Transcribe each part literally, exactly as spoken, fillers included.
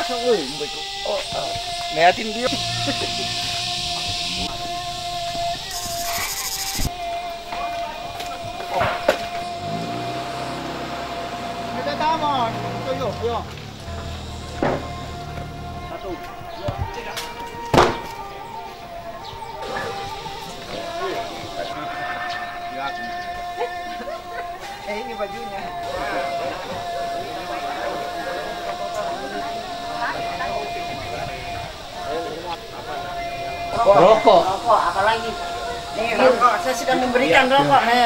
Woi, mbak. Oh, ah. Liatin dia. Kita taman. Ayo, ayo. Satu, dua, tiga. Eh, ini bajunya. Rokok. Rokok, apalagi? Nih, rokok. Saya sudah memberikan rokok. He.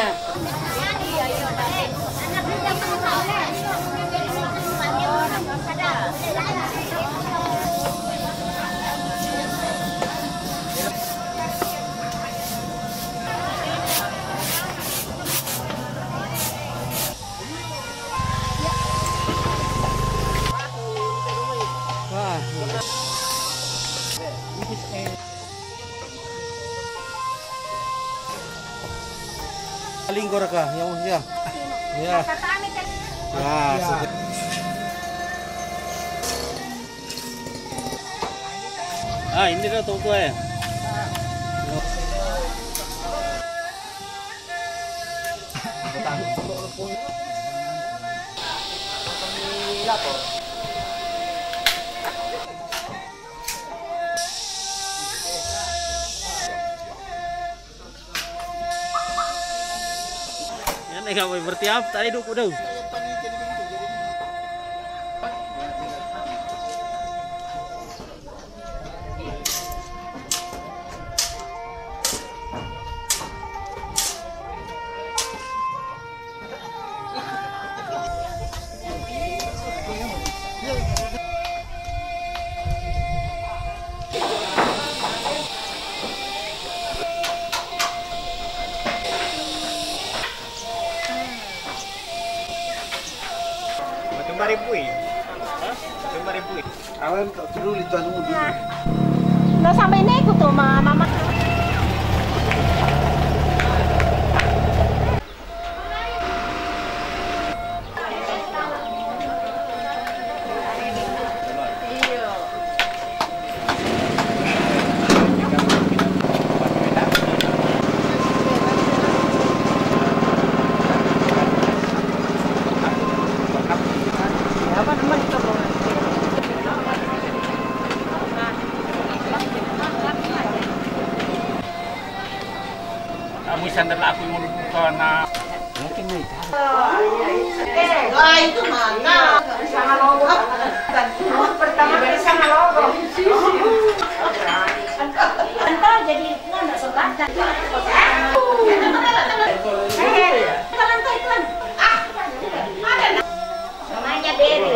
Lingkor ka, ya, ya. Ya. Ya, sudah. Ah, ini dah toko eh. Yan, ikaw ay bertiap, tayo duko daw. Matumba ribui. Matumba ribui. Awan tak perlu itu anu dulu. Nah, sampai ini aku tuh, ma-, mama. Amu sandal aku yang mau dibuka, nah. Mungkin nih. Wah, itu mana? Sama logo. Pertama kali sama logo. Entar jadi, enggak, enggak sempat. Eh, entar, entar, entar. Ah, ada, nah. Namanya Beri.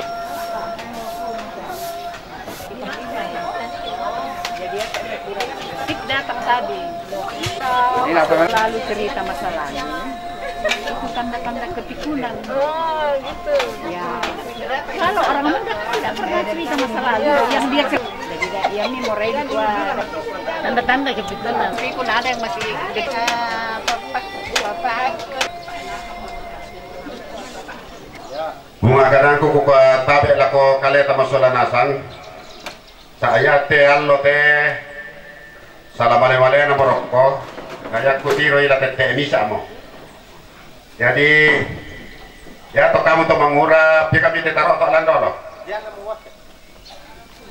Tik datang tadi. Ini apa, Mas? Lalu cerita masa lalu. Itu tanda-tanda kepikunan. Oh, gitu. Ya. Kalau orang muda kan tidak pernah cerita masa lalu. Yang dia cerita, yang ini mulai dua. Tanda-tanda kepikunan. Pikun ada yang masih. Bunga kadangku ku ka tabe' lako kaleta masola nasang. Sa'aya te allo te sala male-malena morokko, na yakku tiro ila tette' misa'mo. Jadi, ya to kamu to mangura, pia kami te taro to landolo.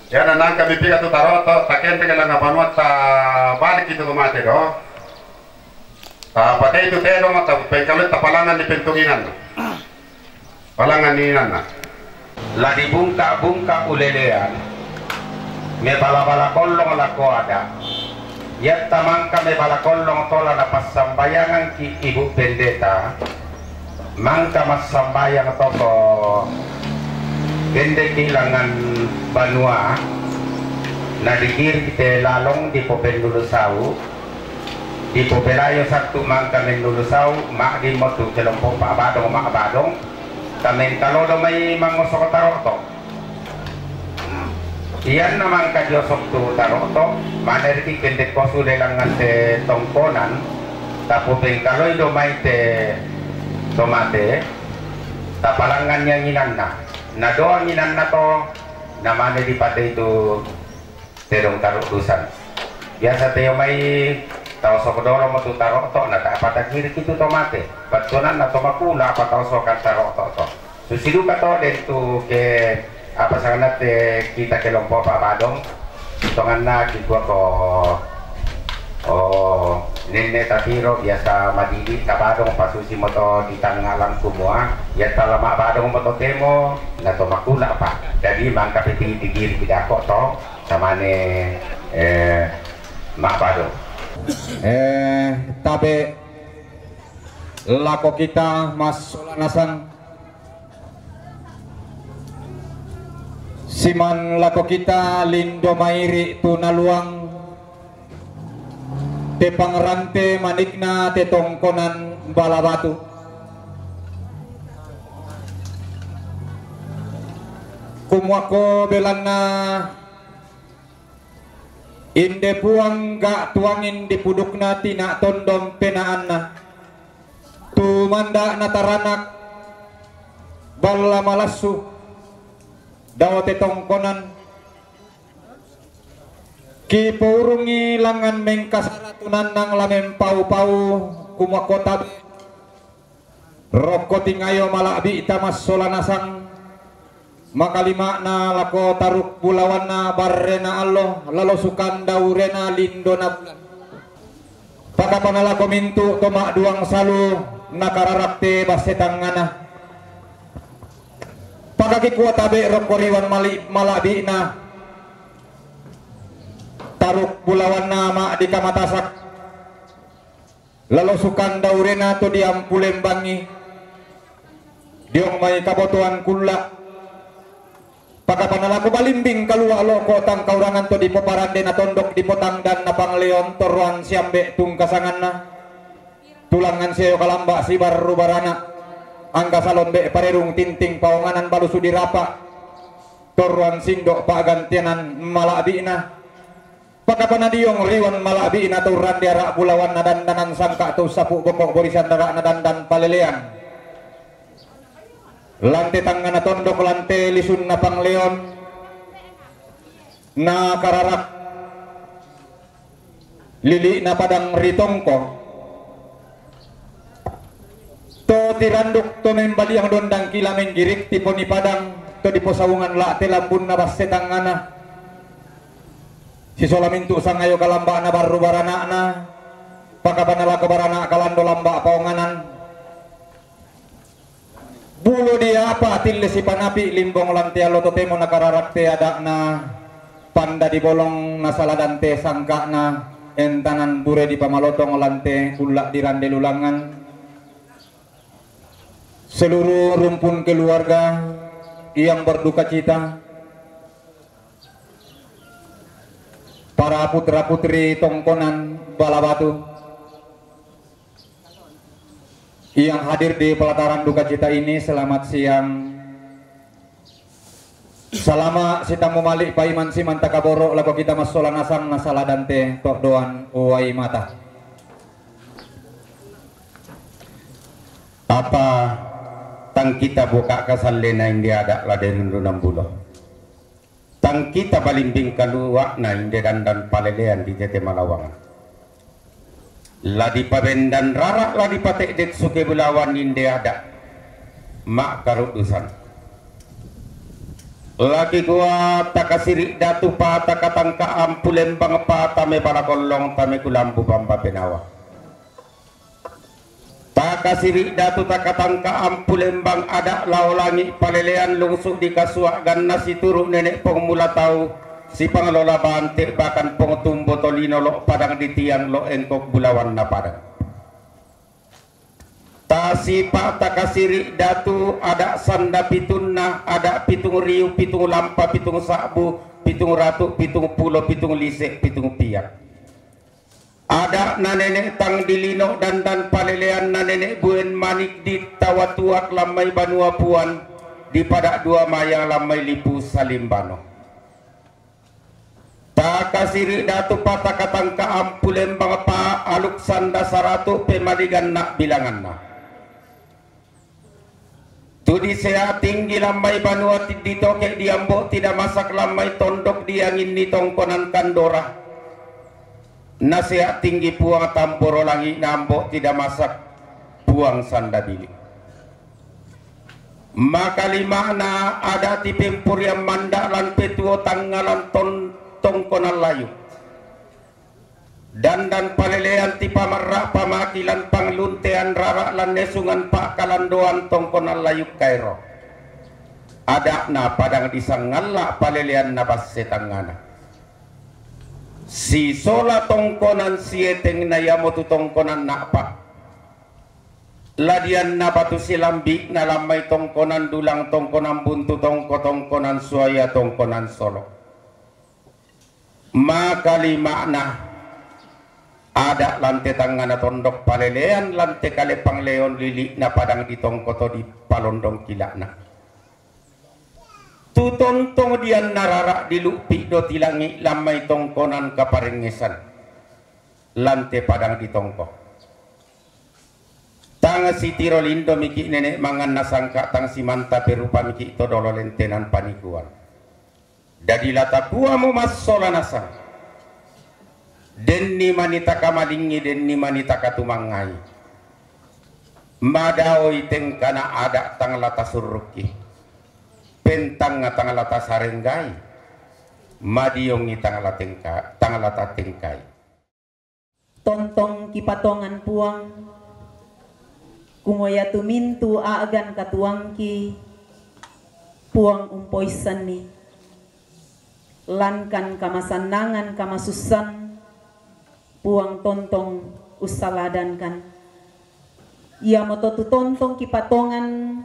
Ya, nanang kami pia tu taro to, takente ke langa banua ta balik itu ke mate do. Ta pate itu te do, ta pengkalu ta palangan di pentunginan. Palangan ninanna. La dibungka-bungka ulelean, mebala-bala kollong lako ada. Yatta mangka mebala kollong tola napassambayangangki Ibu Pendeta, mangka massambayang toko kendeki langan banua, nadikiring te lalong dipopennulu sau, dipopelayo sattu mangka mennulu sau, ma'dimmo tu kelompok pa'badong-ma'badong, tamengkalodo mai mangosok taro'to. Iyanna mangka diosok tu taro'to, maneriki kendekko sule langngan te tongkonan, tapopengkaloi do mai te tomate, tapalangngan iyanginanna. Nadoanginanna to, Namane dipatei tu tedong taruk dusan. Biasa teo mai tau sokodoro mo tu tarok to na tak patagiri kitu to mate. Batunanna to makula apa tau sokan tarok to to. Susi duka to den tu ke apa sangana te kita kelompok Pak Badong. Tonganna kikua ko Oh, nenne tapiro biasa madidi tabadong pasusi moto di tangalang kumua, ya talama badong moto temo, na to makula pa. Jadi mangka peti digiri pidako to, samane eh, mak badong. Eh, tabe lako kita mas sola nasang. Siman lako kita lindo mairi tu naluang te pangrante manikna te tongkonan bala batu. Kumuako belanna inde puang ga tuangin di pudukna tina tondom penaanna. Tu manda na taranak balla malassu dao te tongkonan. Kipourungi langan mengkasara tunannang la mempau-pau kumakota be. Rokko tingayo malabbi tamassola nasang. Makalima'na lako taruk bulawanna barrena allo, lalo sukanda urena lindona bulan. Pakapana lako mintu to ma'duang salu nakararak te basse tangngana. Pakaki kuwa tabe rokko riwan mali-, mala'bi'na taruk bulawanna ma'di kamatasak. Lalo sukanda urena to diampulembangi. Diong mai kabotoan kulla. Pakapana lako balimbing kalua loko tangkaurangan to dipoparande na tondok dipotangdan na pangleon torroan siambe tungkasanganna. Tulangan seyo kalamba sibarru barana. Angga salombe parerung tinting paonganan balusu dirapa. Torroan sindo pagantianan mala'bi'na. Pakapana diong riwan mala'bi'na tau rande ara bulawanna dandanan sangka tau sapu boko borisan dara'na dandan palelean. Lante tangngana tondok lante lisunna pangleon. Na kararak lili'na padang ritongko. To tiranduk to membaliang dondang kila menggirik tiponi padang to diposaungan la te lambunna basse tangngana. Sisola mintu sangayo kalamba'na barru barana'na. Pakapana lako barana kalando lamba paonganan. Bulo diapa tille sipanapi limbong lante allo totemo nakararak te ada'na panda dibolong nasaladante sangka'na entanan bure dipamalotong lante kulla dirande lulangan. Seluruh rumpun keluarga yang berduka cita, para putra-putri tongkonan Balabatu yang hadir di pelataran duka cita ini, selamat siang. Salama sitammu malik paiman siman takaboro lako kita massola nasang nasaladante tokdoan uwai mata. Apa tang kita buka kasallena inde ada la de rinrunang bulo. Tang kita balimbing kaluakna inde dandan palelean di tete malawangan. La dipabendan rara la dipate'dek suke bulawan inde ada. Makkarudusan. Laki kua takasiri datu pa takatangka ampu lembang pa tame balakollong tame kulambu bamba penawa. Takasiri datu takatangka ampu lembang ada lao langi palelean lungsu di kasuak ganna situru nenek pong mula tau sipanglola bante bahkan pong tumbo tolino lo padang di tiang lo engkok bulawan na padang. Tasipa takasiri datu ada sanda pitunna ada pitung riu pitung lampa pitung sabu pitung ratu pitung pulo pitung lise pitung piak. Ada na nenek tang di lino dandan palelean na nenek buen manik di tawa tuak lammai banua puan di pada dua mayang lammai lipu salimbano. Takasiri datu pa takatangka ampu lembang pa aluk sanda saratu pemaligan na bilanganna. Tu di Seak Tinggi lan mai banua tiddi toke di Ambo Tidamasak lan mai tondok di angin ni tongkonan Kandora. Na Seak Tinggi Puang Tamboro Langi na Ambo Tidamasak Puang Sandabili. Makalimana ada ti Pempurian Manda lan Petuo Tangnga lan ton-, tongkonan Layu. Dandan palelean ti Pamarra Pamaki lan Pangluntean Rara lan Nesungan Pakalandoan tongkonan Layu Kairo. Ada'na padang di Sangalla paleleanna basse tangngana. Sisola tongkonan Sieteng na iamotu tongkonan Na'pa. Ladianna Batu Silambi na lan mai tongkonan Dulang, tongkonan Buntu Tongko, tongkonan Suaya, tongkonan Solo. Makalimana ada lan te tangngana tondok palelean lan te kale pangleon lili'na padang di tongko to di palondong kila'na. Tu tontong dianna rara di Luppi Doti Langi lan mai tongkonan Kaparengngesan lan te padang di tongko. Tang sitiro lindo miki nene manganna sangka, tang simanta perupa miki to dolo lentenan panikuan. Dadi latakuamo massola nasang. Denni mani takamalingi, denni mani takatumangngai. Madaoi tengkana ada tang latasurrukki. Pentangnga tang latasarenggai. Madiongi tang latengka-, tang latatengkai. Tontong kipatongan Puang, kumua iatu mintu a'gan katuoangki, Puang umpoissanni, lankan kamasannangan kamasussan, Puang tontong ussaladankan. Iamoto tu tontong kipatongan,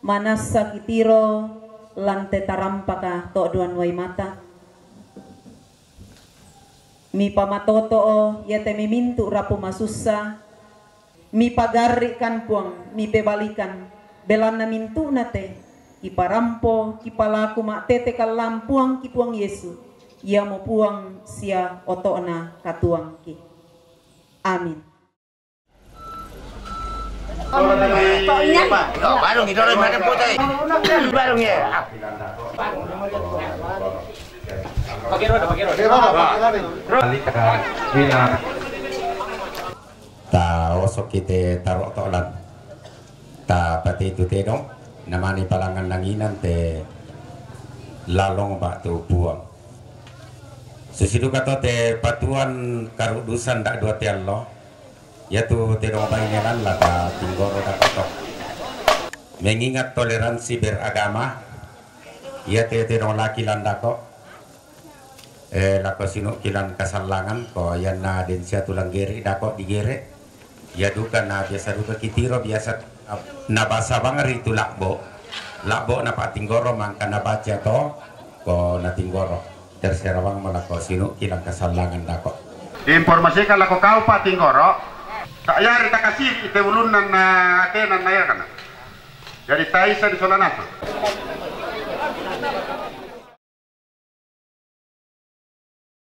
manassa kitiro lan te tarampaka to'duan wai mata. Mipamatoto'o iate mimintu rapu masussa, mipagarri'kan Puang, mipebalikan, belanna mintu'na te kiparampo, kipalaku ma'tete kallang Puangki Puang Yesu, iamo Puang sia oto'na katuoangki. Amin. Ta osokki te taro to'lan. Ta pate itu tedong, namani palangan nanginan te lalong batu Puang. Susiduka to te patuan karudusan dak dua te allo. Iatu tedong baine lan lata tinggoro dakoto. Mengingat toleransi beragama, iate tedong laki lan dako, eh, lako sinu'ki lan kasallangan, ko ianna den sia tulang gere dako digere. Ia duka na biasa duka kitiro, biasa, ah, na basa bangri tu labbo. Labbo na patinggoro mangka na baca to, ko na tinggoro. Terserah bang malako sinu'ki lan kasallangan dako. Diinformasikan lako kau Pak Tinggoro, tak yari takasiri ite ulunna na atenan na yakana. Jadi taisa di sola nasu.